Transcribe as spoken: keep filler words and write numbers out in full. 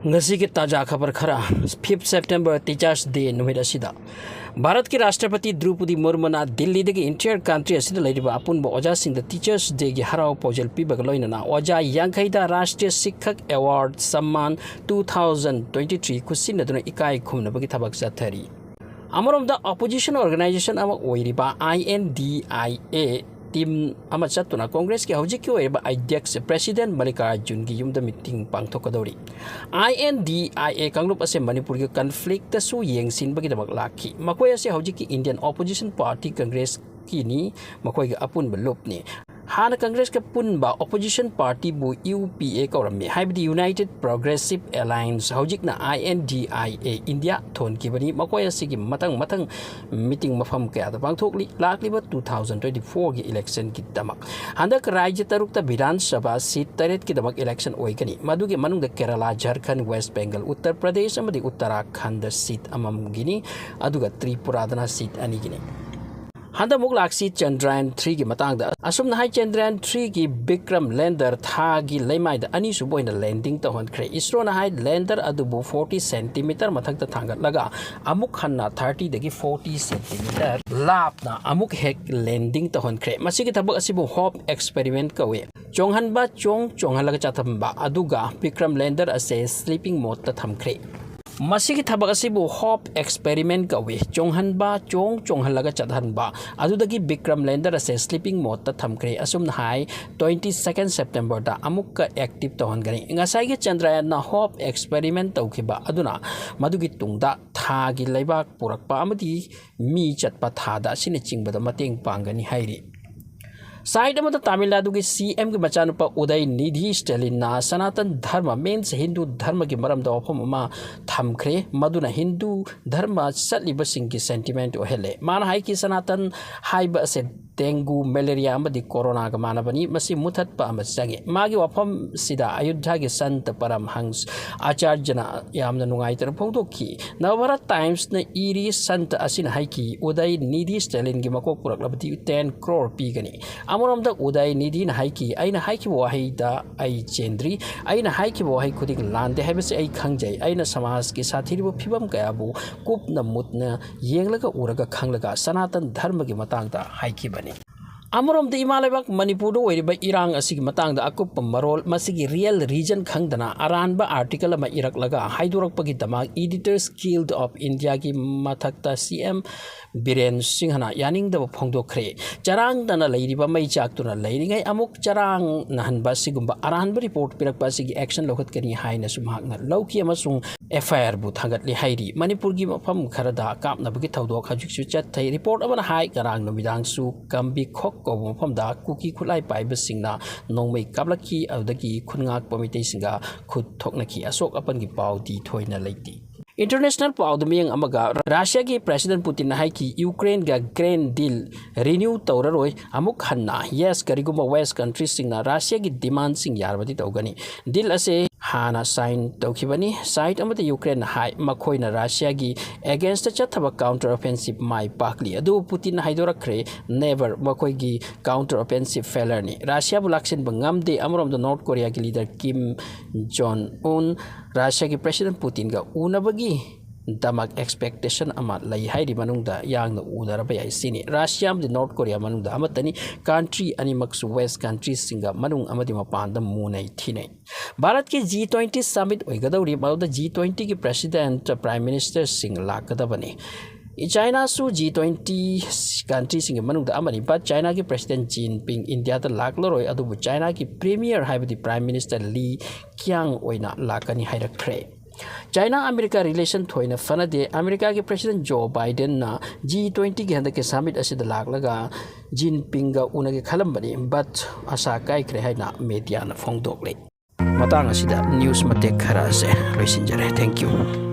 ꯉꯁꯤꯒꯤ ꯇꯥꯖꯥ ꯈꯕꯔ ꯈꯔ꯫ Fifth September Teachers Day ꯅꯨꯃꯤꯠ ꯑꯁꯤꯗ ꯚꯥꯔꯠꯀꯤ ꯔꯥꯁꯇ꯭ꯔꯄꯇꯤ ꯗ꯭ꯔꯧꯄꯗꯤ ꯃꯨꯔꯃꯨꯅ ꯗꯤꯜꯂꯤꯗꯒꯤ entire country ꯑꯁꯤꯗ ꯂꯩꯔꯤꯕ ꯑꯄꯨꯟꯕ ꯑꯣꯖꯥꯁꯤꯡꯗ Teachers Dayꯒꯤ ꯍꯔꯥꯎ ꯄꯥꯎꯖꯦꯜ ꯄꯤꯕꯒ ꯂꯣꯏꯅꯅ ꯑꯣꯖꯥ ꯌꯥꯡꯈꯩꯗ Rashtriya Shikshak Award Samman two thousand twenty three ꯈꯨꯠꯁꯤꯟꯅꯗꯨꯅ ꯏꯀꯥꯏ ꯈꯨꯝꯅꯕꯒꯤ ꯊꯕꯛ ꯆꯠꯊꯔꯤ꯫ ꯑꯃꯔꯣꯝꯗ opposition organization ꯑꯃ ꯑꯣꯏꯔꯤꯕ I N D I A team ꯑꯃ ꯆꯠꯇꯨꯅ ꯀꯣꯡꯒ꯭ꯔꯦꯁꯀꯤ ꯍꯧꯖꯤꯛꯀꯤ ꯑꯣꯏꯔꯤꯕ ꯑꯩꯗ꯭ꯌꯛꯁ President ꯃꯜꯂꯤꯀꯥꯔꯖꯨꯟꯒꯤ ꯌꯨꯝꯗ meeting ꯄꯥꯡꯊꯣꯛꯀꯗꯧꯔꯤ꯫ I N D I A ꯀꯥꯡꯂꯨꯞ ꯑꯁꯤ ꯃꯅꯤꯄꯨꯔꯒꯤ conflictꯁꯨ ꯌꯦꯡꯁꯤꯟꯕꯒꯤꯗꯃꯛ ꯂꯥꯛꯈꯤ꯫ ꯃꯈꯣꯏ ꯑꯁꯤ ꯍꯧꯖꯤꯛꯀꯤ Indian opposition party Congressꯀꯤꯅꯤ꯫ ꯃꯈꯣꯏꯒꯤ ꯑꯄꯨꯟꯕ ꯂꯨꯞꯅꯤ꯫ ꯍꯥꯟꯅ ꯀꯪꯒ꯭ꯔꯦꯁꯀ ꯄꯨꯟꯕ opposition partyꯕꯨ U P A ꯀꯧꯔꯝꯃꯤ, ꯍꯥꯏꯕꯗꯤ United Progressive Alliance, ꯍꯧꯖꯤꯛꯅ I N D I A India ꯊꯣꯟꯈꯤꯕꯅꯤ꯫ ꯃꯈꯣꯏ ꯑꯁꯤꯒꯤ ꯃꯊꯪ ꯃꯊꯪ meeting ꯃꯐꯝ ꯀꯌꯥꯗ ꯄꯥꯡꯊꯣꯛꯂꯤ꯫ ꯂꯥꯛꯂꯤꯕ two thousand twenty fourꯒꯤ electionꯒꯤꯗꯃꯛ ꯍꯟꯗꯛ ꯔꯥꯖ꯭ꯌ ꯇꯔꯨꯛꯇ Vidhan Sabha seat ꯇꯔꯦꯠꯀꯤꯗꯃꯛ election ꯑꯣꯏꯒꯅꯤ꯫ ꯃꯗꯨꯒꯤ ꯃꯅꯨꯡꯗ ꯀꯦꯔꯂꯥ, ꯖꯔꯈꯟ, ꯋꯦꯁ ꯕꯦꯡꯒꯜ, ꯎꯠꯇꯔ ꯄ꯭ꯔꯗꯦꯁ ꯑꯃꯗꯤ ꯎꯠꯇꯔꯥꯈꯟꯗ seat ꯑꯃꯃꯝꯒꯤꯅꯤ, ꯑꯗꯨꯒ ꯇ꯭ꯔꯤꯄꯨꯔꯥꯗꯅ seat ꯑꯅꯤꯒꯤꯅꯤ꯫ ꯍꯟꯗꯛ ꯑꯃꯨꯛ ꯂꯥꯛꯁꯤ ꯆꯟꯗ꯭ꯔꯌꯥꯟ threeꯒꯤ ꯃꯇꯥꯡꯗ꯫ ꯑꯁꯨꯝꯅ ꯍꯥꯏ, ꯆꯟꯗ꯭ꯔꯌꯥꯟ threeꯒꯤ ꯕꯤꯀ꯭ꯔꯝ lander ꯊꯥꯒꯤ ꯂꯩꯃꯥꯏꯗ ꯑꯅꯤꯁꯨꯕ ꯑꯣꯏꯅ landing ꯇꯧꯍꯟꯈ꯭ꯔꯦ꯫ ꯏꯁꯔꯣꯅ ꯍꯥꯏ, lander ꯑꯗꯨꯕꯨ forty centimeter ꯃꯊꯛꯇ ꯊꯥꯡꯒꯠꯂꯒ ꯑꯃꯨꯛ ꯍꯟꯅ thirtyꯗꯒꯤ forty centimeter ꯂꯥꯞꯅ ꯑꯃꯨꯛ ꯍꯦꯛ landing ꯇꯧꯍꯟꯈ꯭ꯔꯦ꯫ ꯃꯁꯤꯒꯤ ꯊꯕꯛ ꯑꯁꯤꯕꯨ Hope experiment ꯀꯧꯏ꯫ ꯆꯣꯡꯍꯟꯕ, ꯆꯣꯡ ꯆꯣꯡꯍꯜꯂꯒ ꯆꯠꯍꯟꯕ, ꯑꯗꯨꯒ ꯕꯤꯀ꯭ꯔꯝ lander ꯑꯁꯦ sleeping modeꯇ ꯊꯝꯈ꯭ꯔꯦ꯫ ꯃꯁꯤꯒꯤ ꯊꯕꯛ ꯑꯁꯤꯕꯨ Hope experiment ꯀꯧꯏ꯫ ꯆꯣꯡꯍꯟꯕ, ꯆꯣꯡ ꯆꯣꯡꯍꯜꯂꯒ ꯆꯠꯍꯟꯕ, ꯑꯗꯨꯗꯒꯤ ꯕꯤꯀ꯭ꯔꯝ lander ꯑꯁꯦ sleeping modeꯇ ꯊꯝꯈ꯭ꯔꯦ꯫ ꯑꯁꯨꯝꯅ ꯍꯥꯏ, twenty second Septemberꯗ ꯑꯃꯨꯛꯀ active ꯇꯧꯍꯟꯒꯅꯤ꯫ ꯉꯁꯥꯏꯒꯤ ꯆꯟꯗ꯭ꯔꯌꯥꯟꯅ Hope experiment ꯇꯧꯈꯤꯕ ꯑꯗꯨꯅ ꯃꯗꯨꯒꯤ ꯇꯨꯡꯗ ꯊꯥꯒꯤ ꯂꯩꯕꯥꯛ ꯄꯨꯔꯛꯄ ꯑꯃꯗꯤ ꯃꯤ ꯆꯠꯄ ꯊꯥꯗ ꯑꯁꯤꯅꯆꯤꯡꯕꯗ ꯃꯇꯦꯡ ꯄꯥꯡꯒꯅꯤ ꯍꯥꯏꯔꯤ꯫ Side ꯑꯃꯗ ꯇꯥꯃꯤꯜ ꯅꯥꯗꯨꯒꯤ CMꯒꯤ ꯃꯆꯥꯅꯨꯄꯥ ꯎꯗꯌ ꯅꯤꯙꯤ ꯁ꯭ꯇꯦꯂꯤꯟꯅ ꯁꯅꯥꯇꯟ ꯙꯔꯃ, means ꯍꯤꯟꯗꯨ ꯙꯔꯃꯒꯤ ꯃꯔꯝꯗ ꯋꯥꯐꯝ ꯑꯃ ꯊꯝꯈ꯭ꯔꯦ, ꯃꯗꯨꯅ ꯍꯤꯟꯗꯨ ꯙꯔꯃ ꯆꯠꯂꯤꯕꯁꯤꯡꯒꯤ sentiment ꯑꯣꯏꯍꯜꯂꯦ꯫ ꯃꯥꯅ ꯍꯥꯏꯈꯤ, ꯁꯅꯥꯇꯟ ꯍꯥꯏꯕ ꯑꯁꯦ dengue, malaria ꯑꯃꯗꯤ coronaꯒ ꯃꯥꯟꯅꯕꯅꯤ, ꯃꯁꯤ ꯃꯨꯊꯠꯄ ꯑꯃ ꯆꯪꯉꯤ꯫ ꯃꯥꯒꯤ ꯋꯥꯐꯝꯁꯤꯗ ꯑꯌꯨꯙ꯭ꯌꯥꯒꯤ ꯁꯟꯇ ꯄꯔꯝꯍꯪꯁ ꯑꯆꯥꯔꯌꯅ ꯌꯥꯝꯅ ꯅꯨꯡꯉꯥꯏꯇꯅ ꯐꯣꯡꯗꯣꯛꯈꯤ꯫ ꯅꯕꯚꯥꯔꯠ Timesꯅ ꯏꯔꯤ, ꯁꯟꯇ ꯑꯁꯤꯅ ꯍꯥꯏꯈꯤ, ꯎꯗꯌ ꯅꯤꯙꯤ ꯁ꯭ꯇꯦꯂꯤꯟꯒꯤ ꯃꯀꯣꯛ ꯄꯨꯔꯛꯂꯕꯗꯤ ten crore ꯄꯤꯒꯅꯤ꯫ ꯑꯃꯔꯣꯝꯗ ꯎꯗꯥꯏ ꯅꯤꯙꯤꯅ ꯍꯥꯏꯈꯤ, "ꯑꯩꯅ ꯍꯥꯏꯈꯤꯕ ꯋꯥꯍꯩꯗ ꯑꯩ ꯆꯦꯟꯗ꯭ꯔꯤ꯫ ꯑꯩꯅ ꯍꯥꯏꯈꯤꯕ ꯋꯥꯍꯩ ꯈꯨꯗꯤꯡ ꯂꯥꯟꯗꯦ ꯍꯥꯏꯕꯁꯤ ꯑꯩ ꯈꯪꯖꯩ꯫ ꯑꯩꯅ ꯁꯃꯥꯖꯀꯤ ꯁꯥꯊꯤꯔꯤꯕ ꯐꯤꯕꯝ ꯀꯌꯥꯕꯨ ꯀꯨꯞꯅ ꯃꯨꯟꯅ ꯌꯦꯡꯂꯒ ꯎꯔꯒ ꯈꯪꯂꯒ ꯁꯅꯥꯇꯟ ꯙꯔꯃꯒꯤ ꯃꯇꯥꯡꯗ ꯍꯥꯏꯈꯤꯕꯅꯤ"꯫ ꯑꯃꯔꯣꯝꯗ ꯏꯃꯥ ꯂꯩꯕꯥꯛ ꯃꯅꯤꯄꯨꯔꯗ ꯑꯣꯏꯔꯤꯕ ꯏꯔꯥꯡ ꯑꯁꯤꯒꯤ ꯃꯇꯥꯡꯗ ꯑꯀꯨꯞꯄ ꯃꯔꯣꯜ, ꯃꯁꯤꯒꯤ real reason ꯈꯪꯗꯅ ꯑꯔꯥꯟꯕ article ꯑꯃ ꯏꯔꯛꯂꯒ ꯍꯥꯏꯗꯣꯔꯛꯄꯒꯤꯗꯃꯛ Editors Guild of Indiaꯒꯤ ꯃꯊꯛꯇ ꯁꯤ ꯑꯦꯝ ꯕꯤꯔꯦꯟ ꯁꯤꯡꯍꯅ ꯌꯥꯅꯤꯡꯗꯕ ꯐꯣꯡꯗꯣꯛꯈ꯭ꯔꯦ꯫ ꯆꯔꯥꯡꯗꯅ ꯂꯩꯔꯤꯕ ꯃꯩ ꯆꯥꯛꯇꯨꯅ ꯂꯩꯔꯤꯉꯩ ꯑꯃꯨꯛ ꯆꯔꯥꯡꯅꯍꯟꯕ ꯑꯁꯤꯒꯨꯝꯕ ꯑꯔꯥꯟꯕ report ꯄꯤꯔꯛꯄ ꯑꯁꯤꯒꯤ action ꯂꯧꯈꯠꯀꯅꯤ ꯍꯥꯏꯅꯁꯨ ꯃꯍꯥꯛꯅ ꯂꯧꯈꯤ ꯑꯃꯁꯨꯡ F I R ꯕꯨ ꯊꯥꯡꯒꯠꯂꯤ ꯍꯥꯏꯔꯤ꯫ ꯃꯅꯤꯄꯨꯔꯒꯤ ꯃꯐꯝ ꯈꯔꯗ ꯀꯥꯞꯅꯕꯒꯤ ꯊꯧꯗꯣꯛ ꯍꯧꯖꯤꯛꯁꯨ ꯆꯠꯊꯩ꯫ Report ꯑꯃꯅ ꯍꯥꯏ, ꯉꯔꯥꯡ ꯅꯨꯃꯤꯗꯥꯡꯁꯨ ꯀꯝꯕꯤꯈꯣꯛ ꯀꯧꯕ ꯃꯐꯝꯗ ꯀꯨꯀꯤ ꯈꯨꯠꯂꯥꯏ ꯄꯥꯏꯕꯁꯤꯡꯅ ꯅꯣꯡꯃꯩ ꯀꯥꯞꯂꯛꯈꯤ, ꯑꯗꯨꯗꯒꯤ ꯈꯨꯟ ꯉꯥꯛꯄ ꯃꯤꯇꯩꯁꯤꯡꯒ ꯈꯨꯠ ꯊꯣꯛꯅꯈꯤ꯫ ꯑꯁꯣꯛ ꯑꯄꯟꯒꯤ ꯄꯥꯎꯗꯤ ꯊꯣꯏꯅ ꯂꯩꯇꯦ꯫ International ꯄꯥꯎꯗ ꯃꯤꯠꯌꯦꯡ ꯑꯃꯒ, ꯔꯁꯤꯌꯥꯒꯤ President Putinꯅ ꯍꯥꯏꯈꯤ, Ukraineꯒ grain deal renew ꯇꯧꯔꯔꯣꯏ, ꯑꯃꯨꯛ ꯍꯟꯅ, yes, ꯀꯔꯤꯒꯨꯝꯕ West countriesꯁꯤꯡꯅ ꯔꯁꯤꯌꯥꯒꯤ demandꯁꯤꯡ ꯌꯥꯔꯕꯗꯤ ꯇꯧꯒꯅꯤ꯫ Deal ꯑꯁꯦ ꯍꯥꯟꯅ sign ꯇꯧꯈꯤꯕꯅꯤ꯫ Side ꯑꯃꯗ Ukraineꯅ ꯍꯥꯏ, ꯃꯈꯣꯏꯅ ꯔꯁꯤꯌꯥꯒꯤ againstꯇ ꯆꯠꯊꯕ counter offensive ꯃꯥꯏ ꯄꯥꯛꯂꯤ꯫ ꯑꯗꯨꯕꯨ Putinꯅ ꯍꯥꯏꯗꯣꯔꯛꯈ꯭ꯔꯦ, never, ꯃꯈꯣꯏꯒꯤ counter offensive failureꯅꯤ꯫ ꯔꯁꯤꯌꯥꯕꯨ ꯂꯥꯛꯁꯤꯟꯕ ꯉꯝꯗꯦ꯫ ꯑꯃꯔꯣꯝꯗ North Koreaꯒꯤ leader Kim Jong Un ꯔꯁꯤꯌꯥꯒꯤ President Putinꯒ ꯎꯅꯕꯒꯤ ꯗꯃꯛ expectation ꯑꯃ ꯂꯩ ꯍꯥꯏꯔꯤ꯫ ꯃꯅꯨꯡꯗ ꯌꯥꯡꯅ ꯎꯅꯔꯕ ꯌꯥꯏ꯫ ꯁꯤꯅꯤ, ꯔꯁꯤꯌꯥ ꯑꯃꯗꯤ North Korea ꯃꯅꯨꯡꯗ ꯑꯃꯠꯇꯅꯤ꯫ Country ꯑꯅꯤꯃꯛꯁꯨ West countriesꯁꯤꯡꯒ ꯃꯅꯨꯡ ꯑꯃꯗꯤ ꯃꯄꯥꯟꯗ ꯃꯨꯅꯩ ꯊꯤꯅꯩ꯫ ꯚꯥꯔꯠꯀꯤ G twenty summit ꯑꯣꯏꯒꯗꯧꯔꯤ꯫ ꯃꯗꯨꯗ G twentyꯒꯤ President, Prime Ministerꯁꯤꯡ ꯂꯥꯛꯀꯗꯕꯅꯤ꯫ Chinaꯁꯨ G twenty countriesꯁꯤꯡꯒꯤ ꯃꯅꯨꯡꯗ ꯑꯃꯅꯤ꯫ But Chinaꯒꯤ President Xi Jinping ꯏꯟꯗꯤꯌꯥꯗ ꯂꯥꯛꯂꯔꯣꯏ, ꯑꯗꯨꯕꯨ Chinaꯒꯤ Premier ꯍꯥꯏꯕꯗꯤ Prime Minister Li Qiang ꯑꯣꯏꯅ ꯂꯥꯛꯀꯅꯤ ꯍꯥꯏꯔꯛꯈ꯭ꯔꯦ꯫ China America relation ꯊꯣꯏꯅ ꯐꯅꯗꯦ꯫ Americaꯒꯤ President Joe Bidenꯅ G twentyꯒꯤ ꯍꯟꯗꯛꯀꯤ summit ꯑꯁꯤꯗ ꯂꯥꯛꯂꯒ Jinpingꯒ ꯎꯅꯒꯦ ꯈꯜꯂꯝꯕꯅꯤ, but ꯑꯁꯥ ꯀꯥꯏꯈ꯭ꯔꯦ ꯍꯥꯏꯅ mediaꯅ ꯐꯣꯡꯗꯣꯛꯂꯤ꯫ ꯃꯇꯥꯡ ꯑꯁꯤꯗ news ꯃꯇꯦꯛ ꯈꯔ ꯑꯁꯦ ꯂꯣꯏꯁꯤꯟꯖꯔꯦ꯫ Thank you꯫